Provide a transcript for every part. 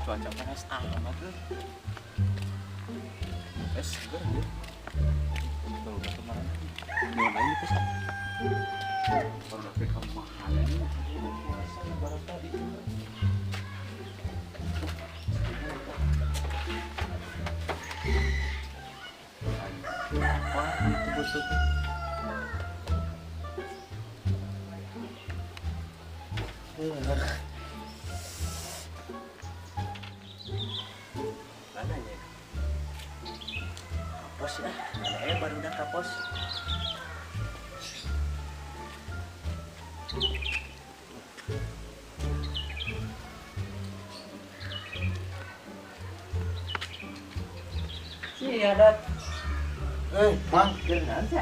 Cuaca panas amat tuh. Es seger ya. Baru udah kemarin. Mau main itu sah. Baru udah ke mana nih? Puasa lebaran tadi. Wah, itu busuk. Mana ya? Kapos ya, mana baru udah kapos. Iya, Dat. Mang, kenal sih?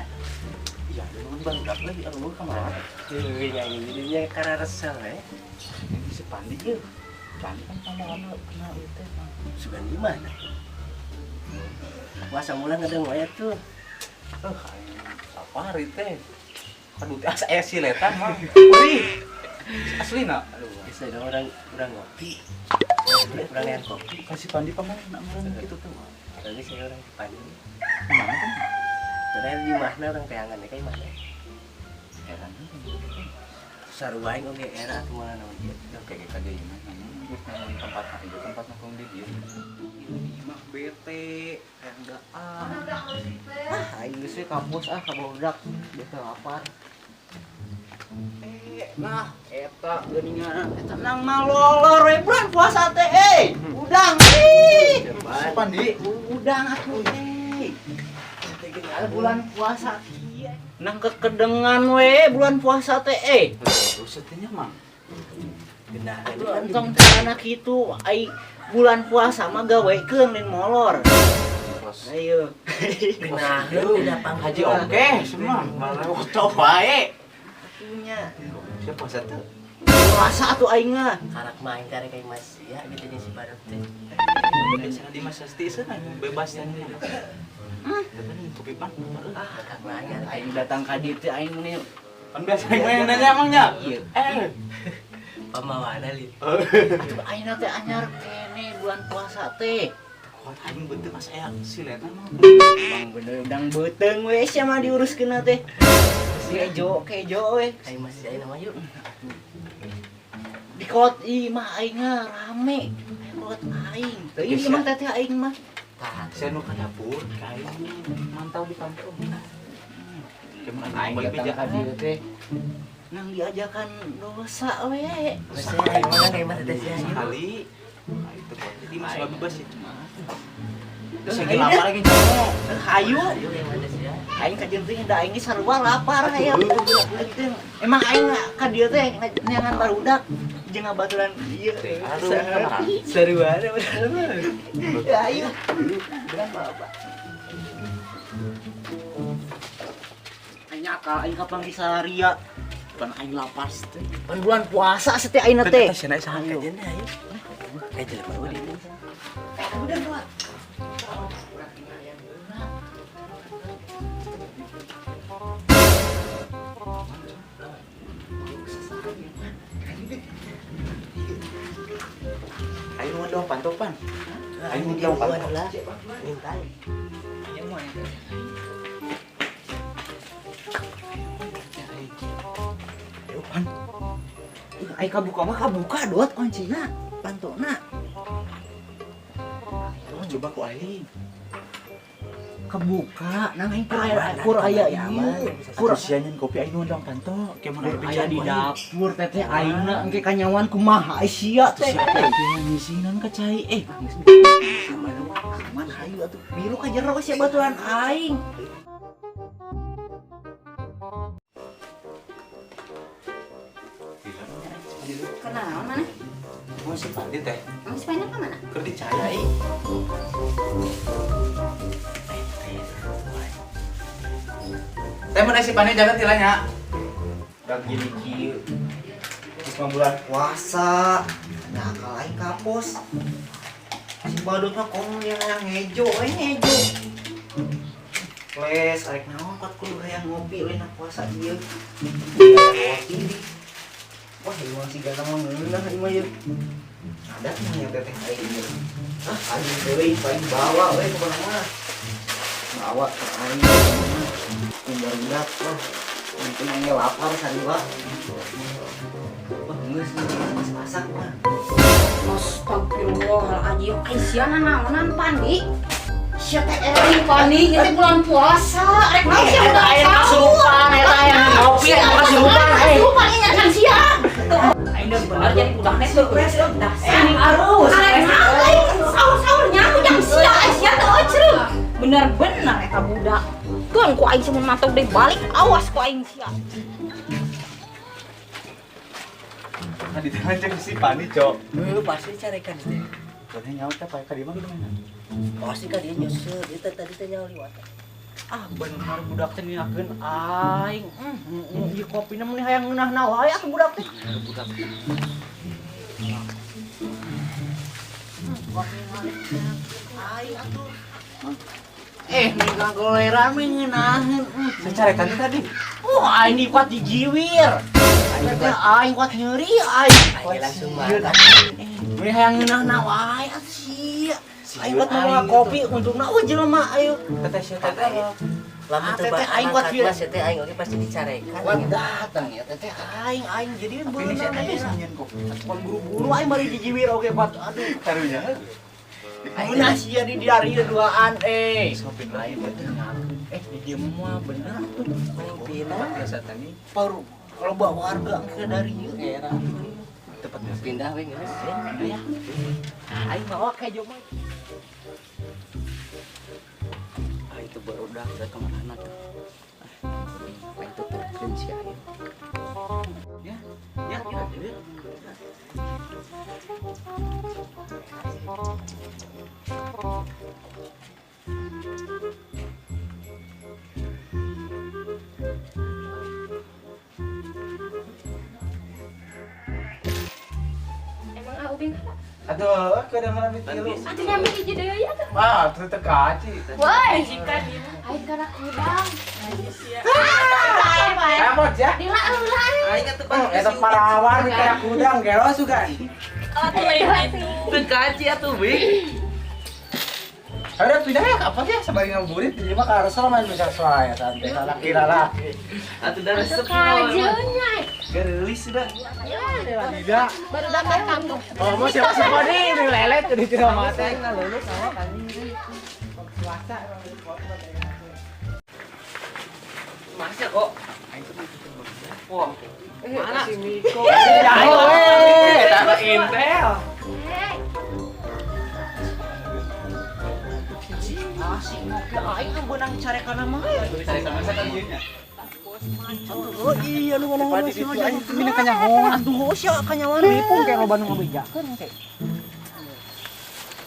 Iya, dengan baru dak lagi aduh kamar. Iya, ini karena resel ya. Ini si Pandi ya. Pandi kan kemarin kena itu, Mang. Sugan di mana? Puasa mulai ngedeng wae tuh. Aing safari teh. Aduh, teh asa aya siletan, Mang. Wih. Aslina. Aduh. Bisa dong orang orang ngopi. Orang yang kopi. Kasih Pandi pemain nak meureun kitu tuh. Lagi saya orang di Pandi. Mana tuh? Sebenarnya di mana orang peangan ya kayak mana? Heran. Sarua aing oge era atuh malah naon ieu. Oke, kage ieu mah geus nang tempat ieu tempat nongkrong di dieu. Ieu mah bete, hayang daang. Ah, aing geus we kapos ah ka barudak biasa lapar. Nah, eta geuningan eta nang malolor we bulan puasa teh eh. Udang ih. Si Pandi, Udang atuh eh. Bulan puasa kieu. Nang kekedengan we bulan puasa teh eh. terus teh nya, Mang. Genah. Entong carana kitu ai bulan puasa mah gawekeun lain molor. Terus Ayo. Genah, udah pang Haji oke, semua. Malah foto bae. Atunya. Siapa puasa tuh? Puasa atuh aing mah. Karak main karek kayak Mas ya gitu jeung si Barut teh. Biasanya di Mas Sasti sana bebas nya. Kopi pan. Ah, karak main karek. Aing datang ka dieu teh aing meni Kan biasa yang nanya emangnya. Iya. Eh. Pamawana li. Atuh aing teh anyar kene bulan puasa teh. Kuat aing beuteung asa aya siletan mah. Bang bener udang beuteung we sia mah diuruskeun teh. Kejo kejo we. Kayak Mas ya nama yuk. Di kot imah aing mah rame. Aya kolot aing. Teuing Geus, imah teteh aing mah. Tah, Saya nu ka dapur, ka aing mantau di kampung. Cuman Aing aing datang ka dieu teh. Nang diajakan dosa we. Mas ya mana kayak Mas teh ya. Sekali. Nah, itu kok. Jadi masih bebas ya. Terus Aing lagi lapar lagi cowok. Hayu. Ayo kayak Mas teh ya. Aing ka jeung teh da aing ge sarua lapar aya. Emang aing ka dieu teh neangan barudak jeung ngabaturan ieu. Aduh, Seru banget bener. Ya ayo. Berapa Bapak? Aing akal aing kapan di salaria. Pan aing lapar teh. Pan bulan puasa teh aing teh. Teh cenah saha Kayak jeung ayo. Kayak jelema we di. Udah kuat. Aing nu dong pantopan. Aing nu Dia dong panto. lah. Mintai. Ayo pan. Aing kabuka mah kabuka dot kuncina pantona. Coba ku aing. Kebuka nang aing kur aya kur aya ieu. Kur Kur sia nyen kopi aing nu dong panto. Ke mana kur aya di dapur teteh aingna engke kanyawan kumaha sia teh. Ngisinan ka cai eh. Aman aman hayu atuh. Milu ka jero sia baturan aing. Kenal mana? Mau si Pandi teh. Emang si Panjang kemana? Keur dicai. Teh mun si Pandi jaga tilanya. Udah gini kieu. Geus mah bulan puasa. Nah, akal aing kapos. Si badut mah komo yang ngejo, we ngejo. Les, arek naon kot kudu hayang ngopi we na puasa ieu. Roti. Wah, ieu mah si ganteng mah ngeunah ieu mah ieu. Ada mah yang teteh aing ieu. Ah, aing teuing paling bawa we ke mana-mana. Bawa ke aing. Barudak wah. Penting aing lapar sarua. Wah, geus geus masak mah. Astagfirullahaladzim, ai sia nanaonan Pandi? Sia teh euy Pandi, ieu teh bulan puasa. Rek naon sia udah Eta aya kasurupan, eta aya ngopi, aya kasurupan, eh. Kasurupan ieu nyakan sia. Aing geus bener jadi budak teh surprise euy. Dasar arus. Arek naon euy sahur-sahur nyaho jang sia, ai sia teh euy. Bener-bener eta budak. Keun ku aing semun mantau deui balik, awas ku aing sia. Tadi teh lanjut si Pandi, Cok. Heuh, pasti carekan teh. Katanya nyawa teh pakai ka dieu mah gimana? Pasti ka dieu nyusul, dia teh tadi teh nyawa liwat. Ah, bener budak teh ninakeun aing. Ieu kopina mun hayang ngeunahna wae atuh budak teh. Budak. Aing atuh. Eh, nih goleran mah ngeunaheun. Secarekan teh tadi. Oh, aing kuat dijiwir. Aing teh aing kuat nyeri aing. Aing langsung makan. Mun hayang ngeunahna wae atuh sia. Aing kuat mawa kopi untungna eueuh jelema ayo. Teteh sia teteh. Lamun Ah, teu teteh aing kuat mangkat mah sia teh aing oge pasti dicarekan. Kuat datang ya teteh aing aing jadi Tapi ini sia teh bisa nyieun kopi. Kuat buru-buru aing bari dijiwir oge kuat aduh. Karunya. Ngeunah sia di diari duaan eh. Kopi Aing teh eh di dieu mah bener atuh. Main pindah. Biasa tadi Baru kalau bawa warga ke dari ieu era. tempat biasa. Pindah we geus. Ya. Aing bawa kejo mah. Ah itu barudak teh kemana tuh? Ah, aing tuturkeun si aing. Ya, ya, ya. Emang ah Ubin kala? Aduh, kada mana tilu. Atuh nyambi hiji deui atuh. Ah, teu teu kaci. Woi, aing kana kudang. Emot ya. Dila heula. Aing atuh Eta parawan di kana kudang gelo sugan. Teu kaci atuh, Bing. Ada pindah ya kapan ya sabari ngabuburit di mah ka resel main bisa soalnya santai lalaki lalaki. Atuh da resep. Kajeunya. Geulis sudah. Tidak. Baru datang kamu. Oh, mau siapa siapa nih ini lelet di tidak mata. Lulus sama anjing. Puasa. Masa kok? Wah, mana? Si Miko. Ayo, eh, tak intel. Asik ngopi aing kan beunang carekana mah. Cari sama saya kan ieu nya. Oh iya lu ngomong Padi ditu aing teu mina kanyahoan. Atuh heuh sia kanyahoan lipung kayak loba nu ngabejakeun kayak.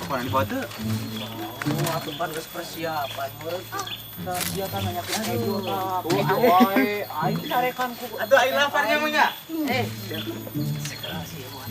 Kurang dibawa teu. Oh, atuh pan geus persiapan meureun. Tah sia kan nanyakeun kejo tah. Kejo wae aing carekan ku. Atuh aing laparnya mah nya. Eh, segera sih mah.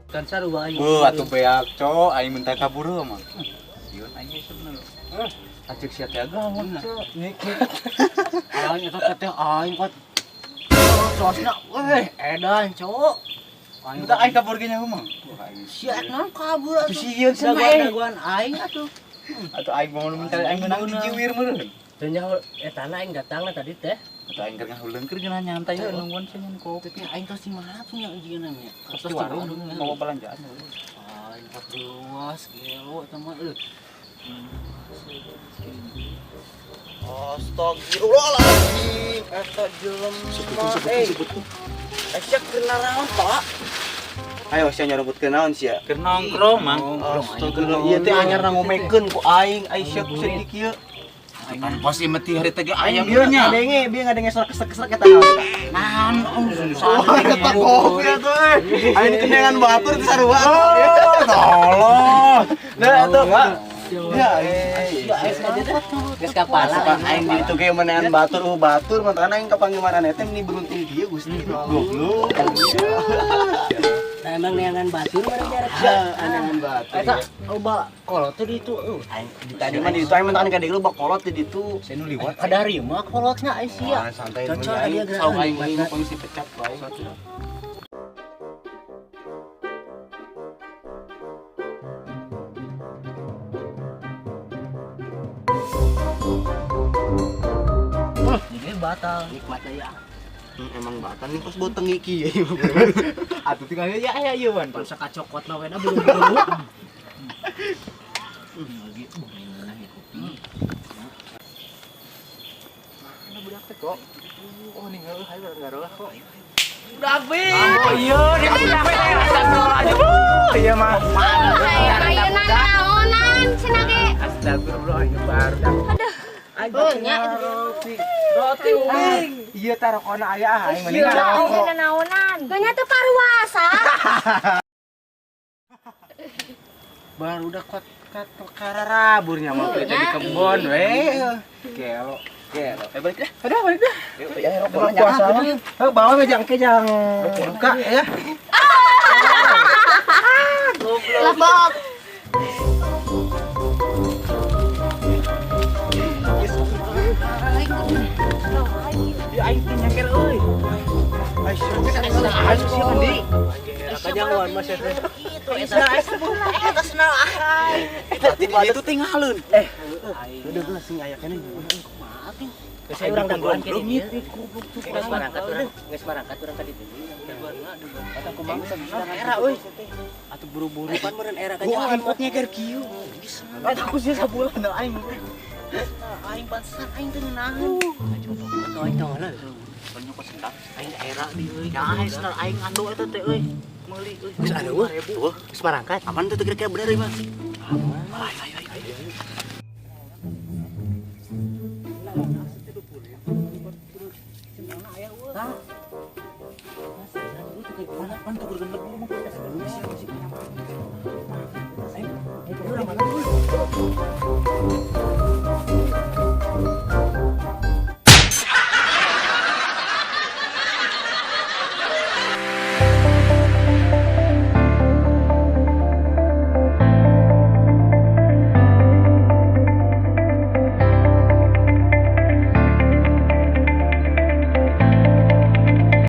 Kan sarua aing. Beuh atuh beak cok, aing minta kabur mah. Sieun aing ge sebenarnya. Acek sia teh gawat cok. Aing eta teteh aing kuat. Sosna weh edan cok. Aing Minta aing kabur ge nyaho mah. sia ek naon kabur Atuh atuh. sieun sama eh. Dagoan-dagoan aing atuh. Atuh aing mau mencari aing menang di jiwir meureun. Teu nyaho etana aing datangna tadi teh. Atuh aing keur ngahuleungkeun geuna nyantai heuh nungguan sia nyen kopi. Teteh aing tos di mana tuh nya ujieuna nya? Tos di warung mau belanjaan. Aing kuat luas gelo eta mah euy. Astagfirullahaladzim, eta jelema eh. Sia keur naraon, Pak? Ayo sia nyarobotkeun naon sia? Keur nongkrong mang. Astagfirullah, ieu teh anyar ngomekeun ku aing, ai sia ku sedih kieu. Pan pos ieu mah ti hari teh ge Aing ayam bieu nya. ngadenge, bieu ngadenge suara kesek-kesek eta naon eta. Naon om susah. Oh, eta kopi atuh eh. Aing dikendengan batur teh sarua. Oh, tolong. Nah, atuh. Ya, Geus kapala aing di ditu ge menean batur batur mantan aing kapanggih maraneh teh meni beruntung kieu Gusti. Goblok. Nah, emang neangan batur mana jarak. Ya, neangan batur. Eta loba kolot teh di ditu euy. Aing di tadi mah di ditu aing mentan ka dieu loba kolot di ditu. Saya nu liwat. Kadari mah kolotna ai sia. Santai Cocok aing. dia Saung aing mah kondisi pecat wae. Jadi batal nikmat aya. Emang batal nih kos boteng iki ya. Atuh tinggal ya aya ieu wan. Pan sakacokotna we na buru-buru. Lagi ngeunah ya kopi. Mana budak teh kok? Oh ninggal hayu garolah kok. David. Oh iya, dia budak teh astagfirullahaladzim. Iya mah. Ayeuna naonan cenah ge. Astagfirullah ieu baru. Aduh. Oh nya Roti. Roti uing. Iya tarokona aya aing mending Ayeuna naonan. Geunya teu paruasa. Baru udah kot kararaburnya mau kita di kebon we. Gelo. Gelo. Eh balik dah. Udah balik dah. Ya rokok Puasa mah. Heuh bawa we jang ke jang buka ya. Lebok. Ya aing teh nyaker euy. Ai sia mandi. Kanyangan mas teh. Kitu eta eta senal ahay. Eta di ditu teh ngaleun. Eh, udah geus sing aya keneh. Kumaha tuh? Geus urang dagoan ke dieu. Geus marangkat urang, geus marangkat urang ka ditu. Eta kumaha era euy. Atuh buru-buru pan meureun era Gua kanyangan. aing nyeker kieu. Eta aku sih sabulan aing. Aing pantesan aing teu ngeunaheun. Coba aing tong lah. Nyokot sendang. Aing era di euy. Ya aing senal aing ando eta teh euy. Meuli euy. Geus ada eueuh. Geus marangkat. Aman tuh kira-kira bener ieu mah. Aman. Ayo ayo ayo.